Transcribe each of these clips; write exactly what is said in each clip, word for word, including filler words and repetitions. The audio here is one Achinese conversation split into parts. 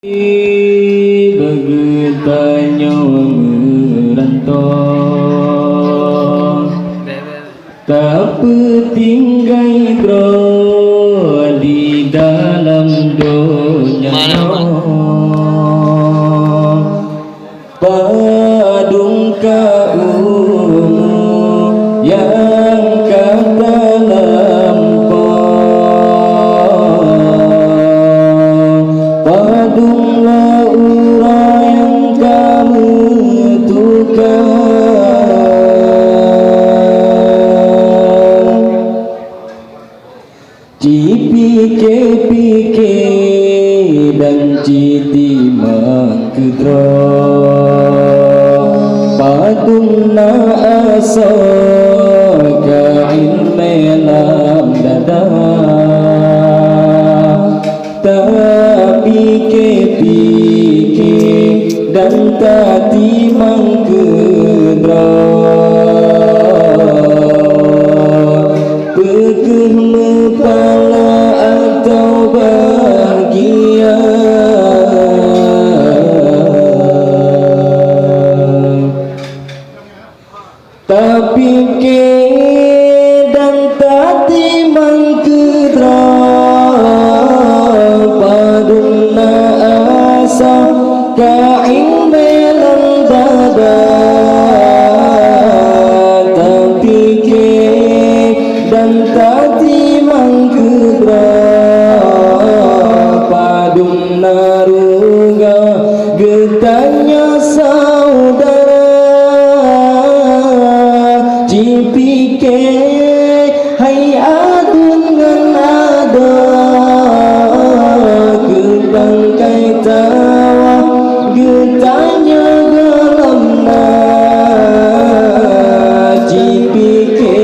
Bagi tanyoe meurantau, tapeutinggai droe di dalam donya nyoe. Padum ka umu nyang ka talampau, padum lé uroe nyang ka meutuka. Cipike-pike dan citimang keudroe, padum na asoe ka iéleumé lam dada. Tapike-pike dan tatimang keudroe, peu kheueh meupala atawa bahgia. Tapike dan tatimang keudroe, padum na asoe ka iéleumé lam dada. Tapike dan tatimang keudroe, padum na rugoe geutanyoe syedara. Cipike hai aduen ngon adoe, keu pangkai tawa geutanyoe gohlom na. Cipike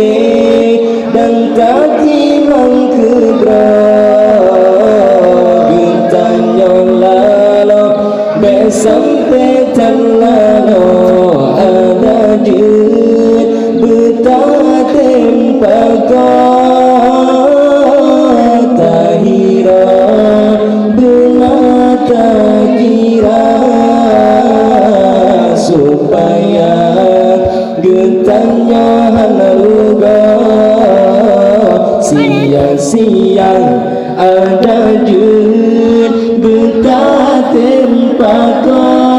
dan tatimang keudroe, geutanyoe laloe bék sampoe tan laloe, adak jeuet beutatem pakoe, tahira beuna takira, supaya geutanyoe hana rugoe. Siang-siang adak jeuet beutatem pakoe,